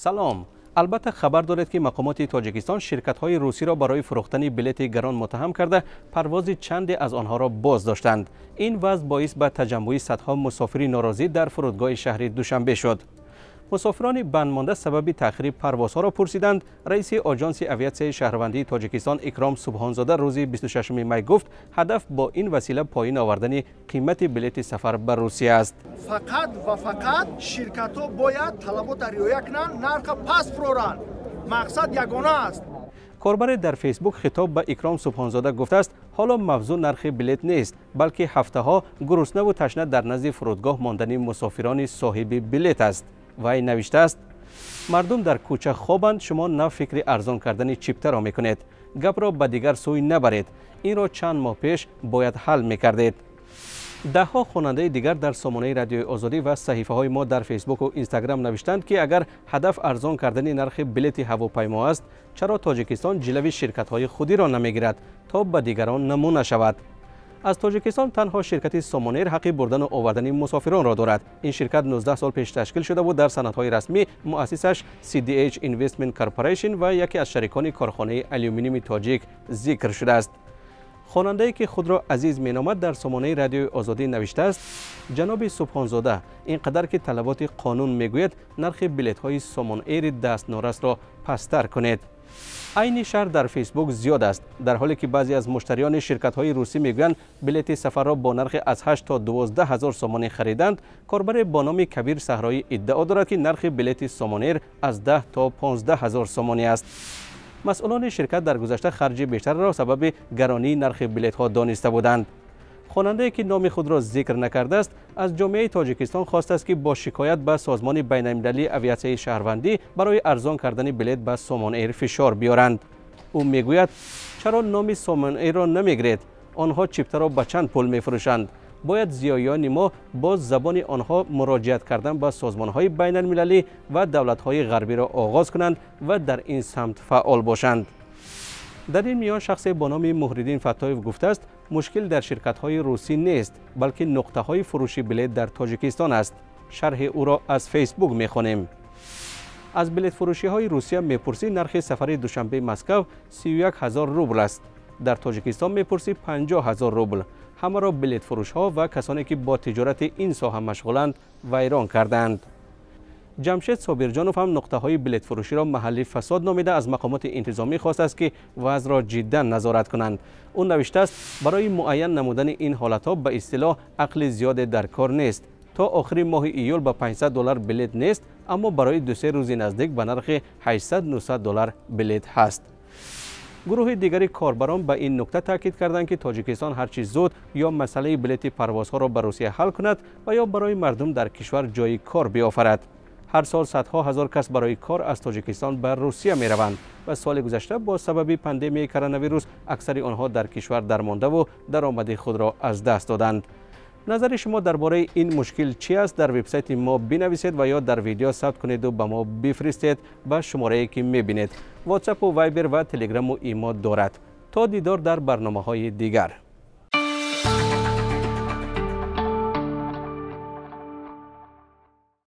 Салом. Албатта хабар доред, ки мақомоти Тоҷикистон ширкатҳои русиро барои фурӯхтани билети гарон муттаҳам карда, парвози чанде аз онҳоро боз доштанд. Ин вазъ боис ба таҷаммуи садҳо мусофири норозӣ дар фурудгоҳи шаҳри Душанбе шуд. Мусофирони бандмонда сабаби таъхири парвозҳоро пурсиданд. Раиси Оҷонси авиатсияи шаҳрвандии Тоҷикистон Икром Субҳонзода рӯзи 26 май гуфт, ҳадаф бо ин васила поин овардани қимати билети сафар ба Русия аст. Фақат ва фақат ширкатҳо бояд талабота риоя кунанд, нарха паст фуроранд. Мақсад ягона аст. Корбаре дар Фейсбук хитоб ба Икром Субҳонзода гуфтааст, ҳоло мавзӯъ нархи билет нест, балки ҳафтаҳо гуруснаву ташна дар назди фурудгоҳ мондани мусофирони соҳиби билет аст. Вай навиштааст: мардум дар кӯча хобанд, шумо на фикри арзон кардани чиптаро мекунед. Гапро ба дигар сӯй набаред, инро чанд моҳ пеш бояд ҳал мекардед. Даҳҳо хонандаи дигар дар сомонаи Радиои Озодӣ ва саҳифаҳои мо дар Фейсбуку Инстаграм навиштанд, ки агар ҳадаф арзон кардани нархи билети ҳавопаймо аст, чаро Тоҷикистон ҷилави ширкатҳои худиро намегирад, то ба дигарон намуна шавад? Аз Тоҷикистон танҳо ширкати Сомонэйр ҳаққи бурдану овардани мусофиронро дорад. Ин ширкат 19 сол пеш ташкил шуда буд. Дар санадҳои расмӣ муассисаш CDH Investment Corporation ва яке аз шарикони корхонаи алюминийи тоҷик зикр шудааст. Хонандае, ки худро Азиз меномад, дар сомонаи Радиои Озодӣ навиштааст: ҷаноби Субҳонзода, ин қадар ки талаботи қонун мегӯяд, нархи билетҳои Сомонэйри дастнорасро пасттар кунед. Айни шаҳр дар Фейсбук зиёд аст. Дар ҳоле ки баъзе аз муштариёни ширкатҳои русӣ мегӯянд, билети сафарро бо нархи аз 8 то 12 ҳазор сомонӣ хариданд, корбаре бо номи Кабир Саҳроӣ иддао дорад, ки нархи билети Сомонэйр аз 10 то 15 ҳазор сомонӣ аст. Масъулони ширкат дар гузашта харҷи бештарро сабаби гаронии нархи билетҳо дониста буданд. Хонандае, ки номи худро зикр накардааст, аз ҷомеаи Тоҷикистон хостааст, ки бо шикоят ба Созмони байналмилалии авиатсияи шаҳрвандӣ барои арзон кардани билет ба Сомонэйр фишор биёранд. Ӯ мегӯяд: чаро номи Сомонэйрро намегиред? Онҳо чиптаро ба чанд пул мефурӯшанд? Бояд зиёиёни мо бо забони онҳо муроҷиат кардан ба созмонҳои байналмилалӣ ва давлатҳои ғарбиро оғоз кунанд ва дар ин самт фаъол бошанд. Дар ин миён шахсе бо номи Муҳриддин Фаттоев гуфтааст, мушкил дар ширкатҳои русӣ нест, балки нуқтаҳои фурӯши билет дар Тоҷикистон аст. Шарҳи ӯро аз Фейсбук мехонем. Аз билетфурӯшиҳои Русия мепурсӣ, нархи сафари Душанбе Москав 31 ҳазор рубл аст, дар Тоҷикистон мепурсӣ, 50 ҳазор рубл. Ҳамаро билетфурӯшҳо ва касоне, ки бо тиҷорати ин соҳа машғуланд, вайрон кардаанд. Ҷамшед Собирҷонов ҳам нуқтаҳои билетфурӯширо маҳалли фасод номида, аз мақомоти интизомӣ хостааст, ки вазъро ҷиддан назорат кунанд. Ӯ навиштааст, барои муайян намудани ин ҳолатҳо ба истилоҳ ақли зиёде дар кор нест. То охири моҳи июл ба 500 доллар билет нест, аммо барои дусе рӯзи наздик ба нархи 800-900 доллар билет ҳаст. Гурӯҳи дигари корбарон ба ин нукта таъкид карданд, ки Тоҷикистон ҳарчи зуд ё масъалаи билети парвозҳоро ба Русия ҳал кунад ва ё барои мардум дар кишвар ҷойи кор биёфарад. Ҳар сол садҳо ҳазор кас барои кор аз Тоҷикистон ба Русия мераванд ва соли гузашта бо сабаби пандемияи коронавирус аксари онҳо дар кишвар дармондаву даромади худро аз даст доданд. Назари шумо дар бораи ин мушкил чи аст? Дар вебсайти мо бинависед ва ё дар видео сабт кунеду ба мо бифиристед ба шуморае, ки мебинед. Ватсапу, Вайбер ва Телеграму Имо дорад. То дидор дар барномаҳои дигар.